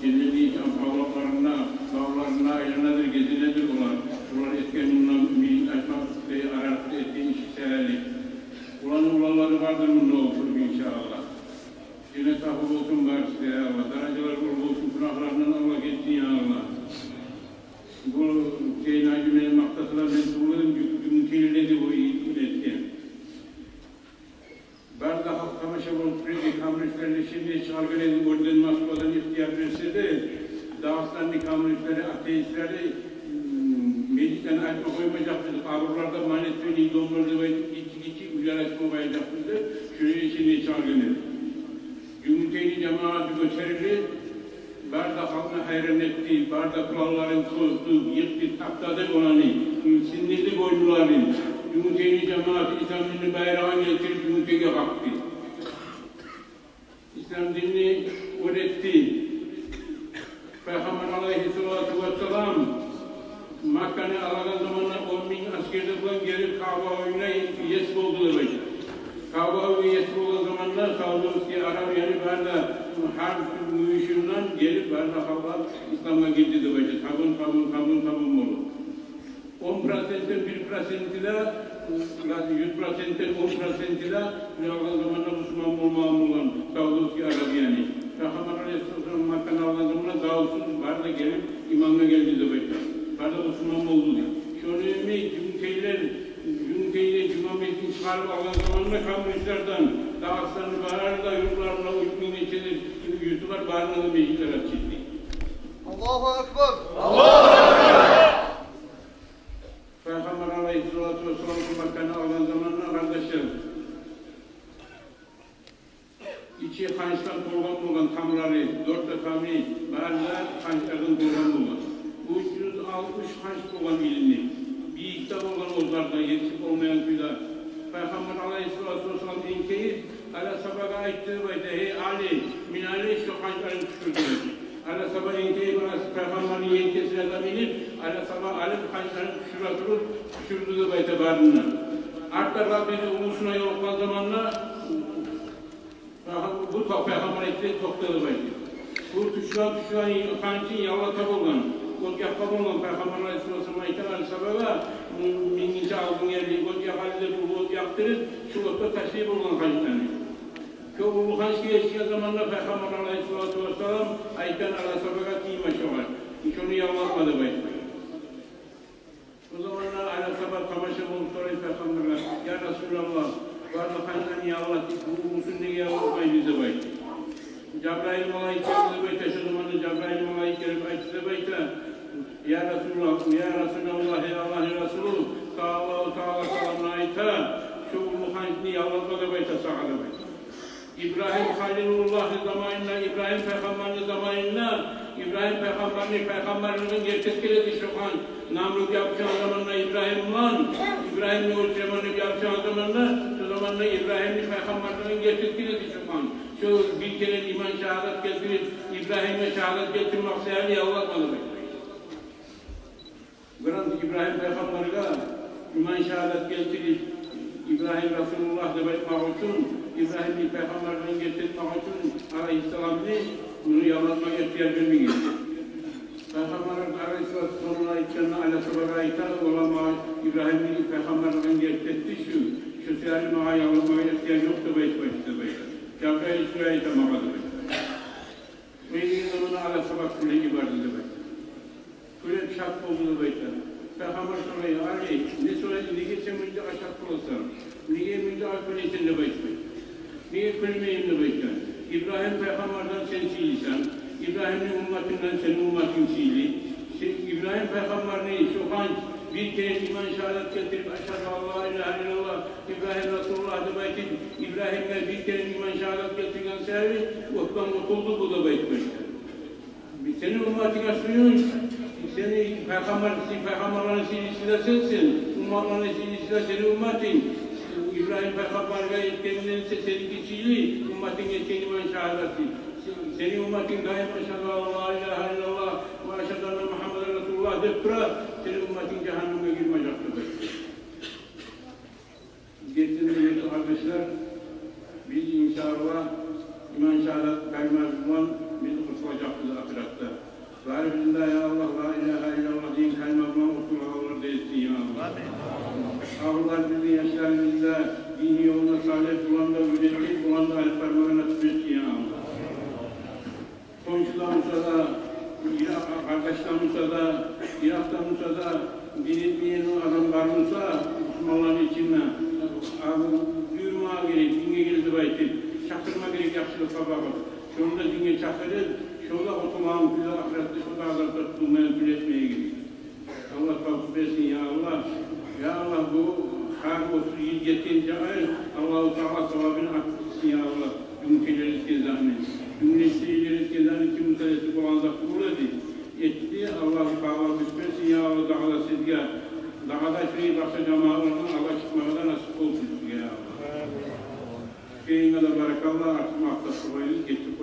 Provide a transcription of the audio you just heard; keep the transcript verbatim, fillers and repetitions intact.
Ерлени авлакъларына, багъларына айланадыр, гезинедир олар. Олар этген мундан бир айтмакъ, бир аракъда этген иши саялы. Оланы уланлары бардыр мунда олтуруп, иншааллагь. Женнет агьлю болсун барысы да, я Аллагь. Даражалар уллу болсун, гюнагьларындан Аллагь гечсин, я Аллагь. Бу Зейнаб мени макътаса да, мен тюгюл эдим, бу, бу Зейнаб эди бу этген. Бары да халкъ тамаша болуп тура эди, коммунистлер де шимди чыгъаргъан эди, оьрден Москвадан ихтияр берсе де, Дагъыстанны коммунистлери, атеистлери, м, межитлени ачма къоймажакъбыз, къабурларда молитвенный домлар деп айтып, гиччи-гиччи уьйлер ачма къояжакъбыз деп, шолай шимди чыгъаргъан эди. Гюментейни жамааты гётерилип, бары да халкъны гьайран этди, бары да планларын тозду, йыкъды, таптады оланы. Сындырды бойнуларын. Гюментейни жамааты Ислам динни байрагъын гелтирип, Гюментейге къакъды. Ислам динни оьр этди. Пайхаммар алайгьиссалату вассалам Макканы алагъан заманда он минг асгери булан гелип, Каъба уьюне ес болду деп айта. Каъба уьюне ес болгъан заманда Саудовский Аравияны бары да гьар тюрлю мюйюшюнден гелип, бары да халкълар исламгъа гирди деп айта. Табун, табун, табун, табун болуп. Он проценттен бир проценти де, юз проценттен он проценти де, бир алгъан заманда бусурман болмагъан болгъан Саудовский Аравияны. Пайхаммар алайгьиссалам Макканы алгъан заманда даусуз бары да гелип, имангъа гелди деп айта. Бары да бусурман болду деп. Шону йимик Гюментейлер, Гюментейде жума межитин чыгъарып алгъан заманда коммунистлерден Дагъыстанны бары да юртларында уьч минг нечедир юрту бар, барына да межитлер ачылды. Аллагьу акбар! Аллагьу акбар! Пайхаммар алайгьиссалату вассалам Макканы алгъан заманда, къардашлар, ичи ханчдан толгъан болгъан, тамлары, дёрт де тамы бары да ханчлардан толгъан болгъан. Уьч юз алтмыш ханч болгъан илинде. Бийик де болгъан, оьзлерде етишип болмайгъан кюйде. Пайхаммар алайгьиссалату вассалам энкейип, Али асгьабагъа айтды деп айта: «Гьей, Али, мин, Али, шо ханчланы тюшюр», — деп. Али асгьаба энкейип, Али ас-, Пайхаммарны елкесине де минип, Али асгьаба алып ханчланы тюшюре туруп, тюшюрдю деп айта барын да. Артда Раббини уллусуна ёлукъгъан заманда, Пайхам-, бу то-, Пайхаммар айтды, токъта деп айтды. Бу тюшюрген, тюшюрген ханчны яллата болгъан, от якъгъан болгъан. Пайхаммар алайгьиссалам айтгъан Али асгьабагъа, мин-, мингинче алдын гелди, от якъ деп, бу от якъдырып, шо отгъа ташлай болгъан ханчланы. Шо уллу ханчгъа етишген заманда Пайхаммар алайгьиссалату вассалам айтгъан Али асгьабагъа: «Тийме шогъар, шону яллатма», — деп айтгъан. О заманда Али асгьаба тамаша болуп сорай Пайхаммаргъа: «Я Расулаллагь, бары да ханчланы яллатдыкъ, бу уллусун неге яллатмайбыз?» — деп айтды. Жабраил малайик гелди деп айта. Шо заманда Жабраил малайик гелип айтды деп айта: «Я Расулаллагь, я Расулаллагь, эй Аллагьны Расулу, Аллагьу Таала саламына айта, шо уллу ханчны яллатма деп айта сагъа», — деп айта. Ибрагьим Халилуллагьны заманында, Ибрагьим пайхаммарны заманында, Ибрагьим пайхаммарны пайхаммарлыгъын герти этген эди шо ханч. Намрут ябушагъан заманда Ибрагьим булан, Ибрагьимни оьлтюремен деп ябушагъан заманда, шо заманда Ибрагьимни пайхаммарлыгъын герти этген эди шо ханч. Шо бир керен иман шагьадат гелтирип, Ибрагьимге шагьадат гелтирмек саялы яллатма деп айта. Грант Ибрагьим пайхаммаргъа иман шагьадат гелтирип, Ибрагьим Расулуллагь деп айтмакъ учун, Ибрагьимни пайхаммарлыгъын герти этмек учун алайгьиссаламны, муну яллатмагъа ихтияр бермеген. Пайхаммар алайгьиссалату вассалам айтгъанны Али асгьабагъа айта: «Валлагь, магъа Ибрагьимни пайхаммарлыгъын герти этди шу, шу саялы магъа яллатмагъа ихтияр ёкъ», — деп айтып айтды деп айта. Жабраил шулай айта магъа деп айта. Бу заманда Али асгьаба кюлеп йиберди деп айта. Кюлеп шат болду деп айта. Пайхаммар сорай: «Али, не сорай, неге сен мунча шат боласан? Неге мунча кюлейсен?» — деп айтмай. «Неге кюлемейим?» — деп айта. «Ибрагьим пайхаммардан сен сыйлысан, Ибрагьимни умматындан сени умматынг сыйлы. Сен Ибрагьим пайхаммарны шо ханч бир керен иман шагьадат гелтирип, ашгьаду ан ла илагьа иллаллагь, Ибрагьим Расулуллагь деп айтып, Ибрагьимге бир керен иман шагьадат гелтирген саялы отдан къутулду бу», — деп айтып айта. «Сени умматынга сююнч, сени пайхаммар, сен пайхаммарланы сыйлысы да сенсен, умматланы сыйлысы да сени умматынг. Ибрагьим пайхаммаргъа этгенинден эсе сеники сыйлы, умматынг этген иман шагьадаты. Сени умматынг даим ашгьаду ан ла илагьа иллаллагь ва ашгьаду анна Мугьаммадан Расулуллагь деп тура, сени умматынг жагьаннемге гирмежек», — деп айта. Гертиден де, гертиден де, къардашлар, биз, иншааллагь, Иман шагьадат калимасы булан биз къутулажакъбыз ахыратда. Барыбызны да, я Аллагь, ла илагьа иллаллагь деген калима булан къутулгъанлардан этсин, я Аллагь. Амин. Агьлюлерибизни, яшларыбызны да дин ёлуна салып, буланы да уьйретип, буланы да алып бармагъа насип этсин, я Аллагь. Хоншуда буса да, йыракъ къардашда буса да, йыракъда буса да, дин этмейген адамлар буса, бусурманланы ичинде, а, буюрма герек, динге гел деп айтып, чакъырма герек яхшылыкъгъа багъып. Шону да динге чакъырып, шо да къутулгъан кюйде, ахыратда шо да азапдан къутулмагъан кюйде этмеге герек. Аллагь тавпикъ берсин, я Аллагь. Я Аллагь, бу гьар отуз йыл гетгенче Аллагьу Таала савабын артдырсын, я Аллагь. Бюгюнкюлер этген затны, бюгюн эшитеген затны, ким муталип болгъан зат бола эди, этди. Аллагьу Таала гюч берсин, я Аллагь, дагъы да сизге, дагъы да шулай башгъа жамаатлардан Аллагь чыкъмагъа да насип болсун сизге, я Аллагь. Шейине де баракалла, артыкъ макътап къоймайбыз, гечип